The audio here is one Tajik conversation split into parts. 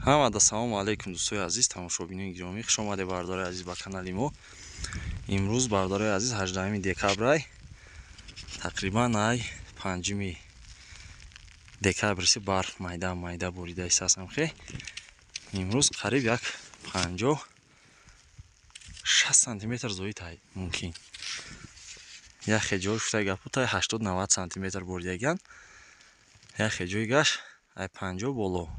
Ҳамада салому алайкум дӯстои азиз, тамошобинони гиромӣ, хуш омадед бародарои азиз ба канали мо. Имрӯз бародарои азиз 18 декабрай, тақрибан ай 5 декабрси барф майда майда борида истасам хе. Имрӯз қариб як 50-60 сантиметр зоид ай мумкин. Яхе ҷой шутай гапу тай 80-90 сантиметр боридаган. Яхе ҷой гаш ай 50 боло.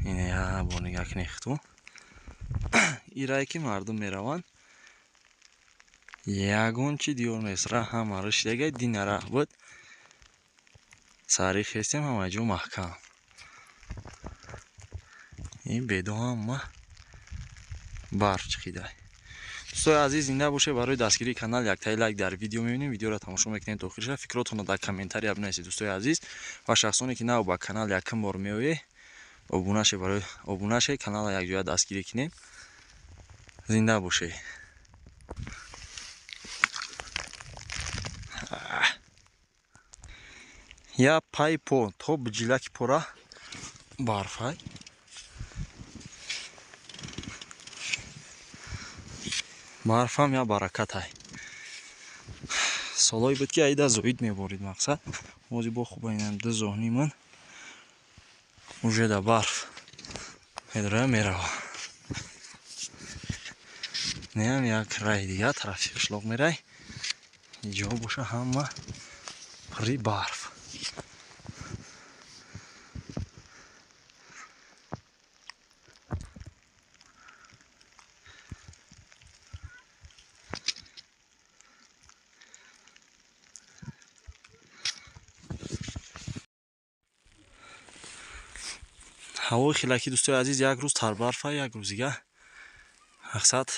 Ине я бор нигоҳ кунед хиту. Ирае ки мардум мераванд, ягон чи диёр нест. Раҳ ҳама ришидагай, дина раҳ буд. Сари хестем ҳама ҷо маҳкам. Ин бедо ҳама барф чиқидай. Дӯстои азиз, зинда бошед. Барои дастгирии канал яктаи лайк дар видео мебинем. Видеоро тамошо мекунем то охирша. Фикротонро дар комментария бинависед дӯстои азиз. Ва шахсоне ки нав ба канал якум бор меоед, обуна шед, барои обуна шед, каналро якҷоя дастгирӣ кунем. Зинда бошед. Я пай по то биҷилаки пора барфай. Барфам я баракатай. Солҳое буд ки айда зоид меборид мақсад. Ҳозир бо хуба инам ду зоҳни ман уже да барф медроя мерава. Неам як раи дигар тарафи қишлоқ мерай. Иҷо боша ҳама пури барф. Ҳавои хелаки дӯстои азиз, як рӯз тарбарфа, як рӯз дига мақсад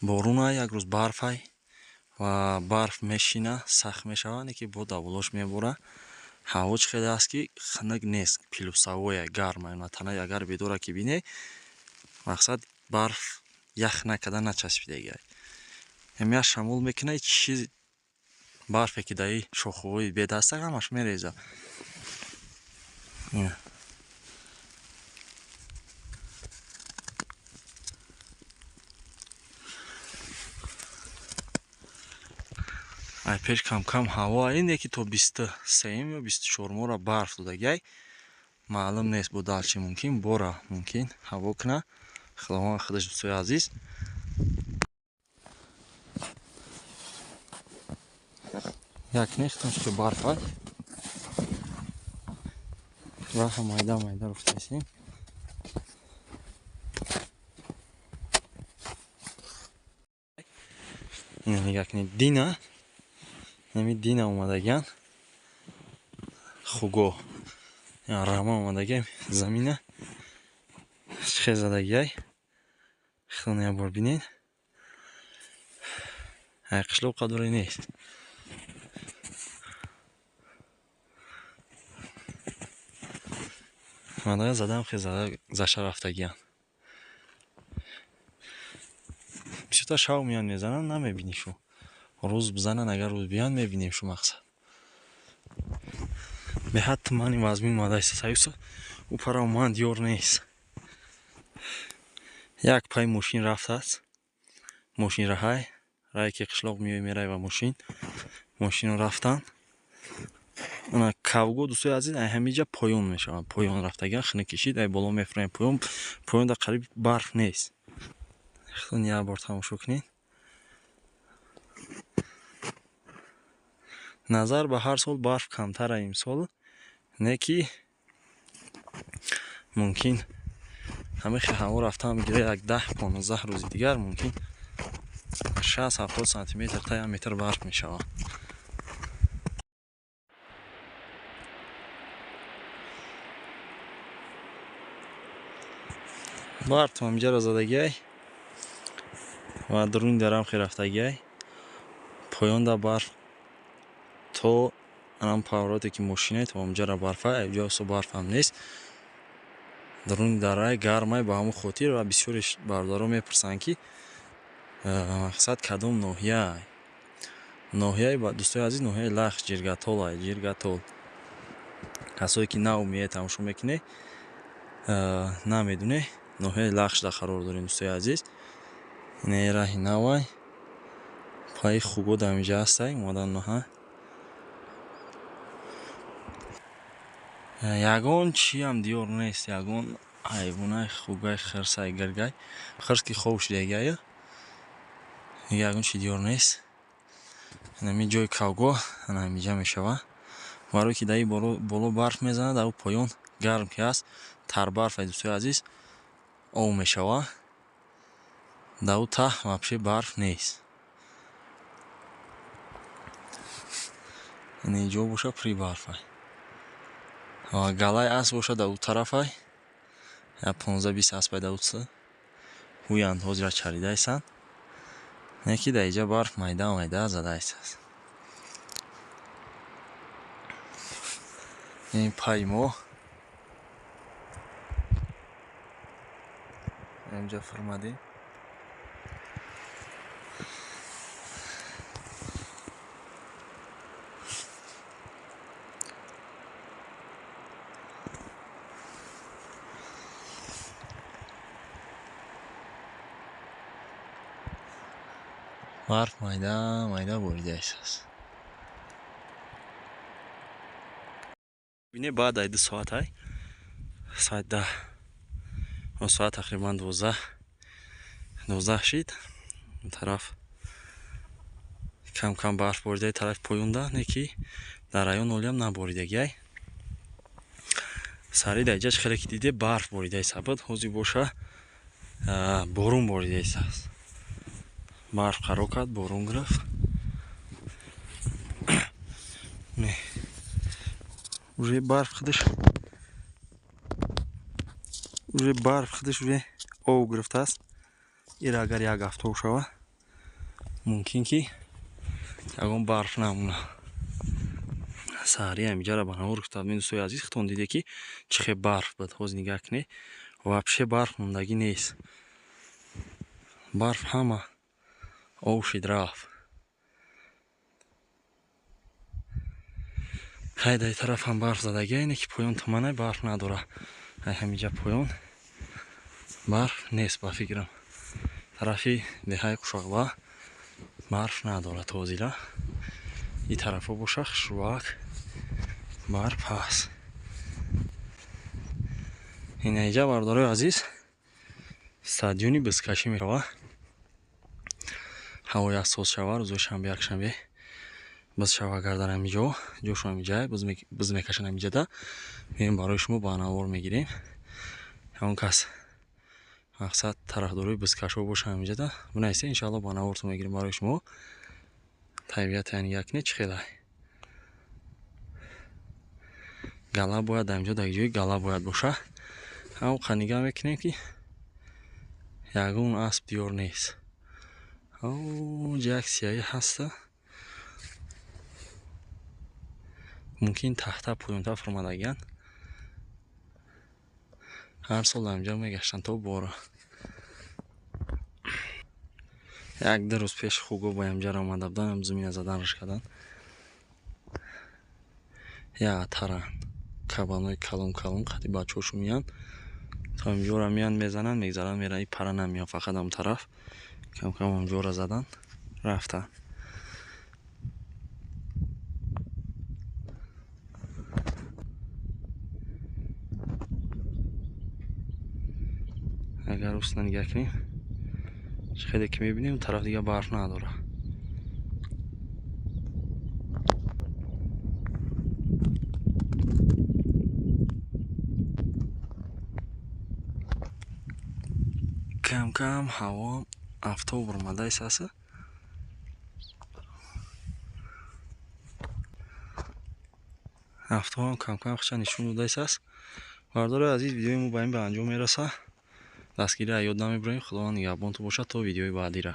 боруна, як рӯз барфай ва барф мешина, сахт мешава, не ки бо даволош мебора. Ҳаво чӣ хеле аст ки хунук нест, плюсовое, гарма. Натанаи агар бедора ки бинӣ, мақсад барф ях накарда начаспидагиай. Ҳамя шамол мекуна, чиз барфе ки дар шохаҳои бедаста ҳамаш мереза. Ай пеш кам-кам ҳаво ин яки то 23 ё 24-мора барф додагиай. Маълум нест бо далчи мумкин, бора мумкин ҳаво куна. Худованд худаш дӯстои азиз. Як нехтам ки барф ай. Раҳа майда майда руфтасем. Ина нигоҳ кунед, дина ҳами дина омадагиан хуго рама омадагиам замина хе задагиай. Хеле як бор бинед. Ай қишлоқ қадре нест. Мана задам хе заша рафтагиан. Бисёртар шав меян мезананд, намебинӣ шу. Рӯз бизананд, агар рӯз биёянд мебинем шу мақсад. Беҳад тумани вазмин омада иста. Ӯ пара умуман диёр нест. Як пай мошин рафтааст. Мошин раҳай, рае ки қишлоқ меои мерай ва мошин. Мошино рафтанд. Ана кавго дӯстои азиз ай ҳамиҷа поён мешаванд. Поён рафтагиан хунук кишид, ай боло мефуроем поён. Поёнда қариб барф нест. Хеле як бор тамошо кунед. Назар ба ҳар сол барф камтара имсол, не ки мумкин ҳамин хел ҳаво рафтан бигира як 10-15 рӯзи дигар мумкин 60-70 сантиметр та як метр барф мешавад. Барф ҳамиҷаро задагиай ва дуруни дарам хел рафтагиай. Поёнда барф то анам повороте ки мошине то ҳамҷара барфа, ҷо со барф ҳам нест. Дуруни дарай гармай ба ҳамон хотир ва бисёре бародарон мепурсанд ки мақсад кадом ноҳияай. Ноҳияи дӯстои азиз, ноҳияи Лахш, Ҷиргатол ай, Ҷиргатол. Касое ки нав меояд тамошо мекунед, Намедуне, ноҳияи Лахшда қарор дорем, дӯстои азиз. Ина раҳи навай. Пайи хуго дар инҷа ҳастай, омадан ноҳа. Ягон чиам диёр нест, ягон ҳайвонай, хугай, хирсай, гиргай. Хирс ки хоб шудагиая. Ягон чи диёр нест. Ҳамин ҷои кавгоҳ ана ҳаминҷа мешава. Барое ки дар ин боло барф мезанад, дар поён гарм ки ҳаст, тарбарф, ай дӯстои азиз, об мешава. Дар ӯ таҳ вообще барф нест. Ин ҷо боша пури барфай. Ва галаи асп боша дар ӯ тарафай. Я 15-20 аспай дар ӯ ҳуянд, ҳозира чаридаистанд. Не ки дар инҷа барф майда майда задаистааст. Ин пайи мо инҷа фурмадем. Барф майда майда боридаистааст. Бине баъд ай 2 соат ай. Соат 10. Соат тақрибан 12 шид. Он тараф кам кам барф боридаи тарафи поёнда, не ки дар район олиам наборидагиай. Сари дар инҷа хеле ки диде барф боридаиста буд, ҳозир боша борун боридаистааст. Барф қарор кард, борун гирифт. Не. Уже барф худаш, уже барф худаш уже об гирифтааст. Ира агар як ҳафта шава, мумкин ки ягон барф намона. Саҳари ҳаминҷаро ба навор гуфтам, дӯстои азиз, худтон диде ки чӣ хел барф буд. Ҳозир нигаҳ кунед, вообще барф мондагӣ нест. Барф ҳама об шид рафт. Хай дар тараф ҳам барф задагӣ, ине ки поён туманай барф надора. Ай ҳаминҷа поён барф нест ба фикрам. Тарафи деҳаи Қушоқба барф надора то ҳозира. Ин тарафҳо боша хушрӯак барф ҳаст. Ина инҷа бародарои азиз стадиони бизкашӣ мешава. Ҳавои асос шава, рӯзои шанбе, якшанбе биз шава гардан ҳаминҷо, ҷошо ҳаминҷа, биз мекашанд ҳаминҷада. Меем барои шумо ба навор мегирем. Ҳамон кас мақсад тарафдорои бизкашҳо боша ҳаминҷада. Бинависед, иншаалло ба навортон мегирем барои шумо. Табиат яъне як не чӣ хелай. Гала бояд ҳаминҷо дар ҷои гала бояд боша. Ҳамон қа нигаҳ мекунем ки ягон асп диёр нест. Онҷа як сияҳӣ ҳаста. Мумкин таҳта поёнтар фурмадагиянд. Ҳар сол ҳаминҷа мегаштанд то бора. Як-ду рӯз пеш хуго ба ҳаминҷаро омада буданд, ҳам зимина заданаш карданд. Я таранд. Кабанои калон калон қади бачаҳошо меянд. То ҳаминҷоро меянд, мезананд, мегзаранд, меранд. И пара намеянд, фақат ҳам тараф. Кам кам ҳаминҷоро заданд, рафтанд. Агар устна нигаҳ кунем, чӣ хеле ки мебинем, тараф дига барф надора. Кам кам ҳаво афтоб омадаист аст. Афтобам кам кам хича нишон додаист аст. Бардорои азиз, видеои мо ба ин ба анҷом мерасад. Дастгирӣ аз ёд намебарем. Худованд нигаҳбонтон бошад то видеои баъдира.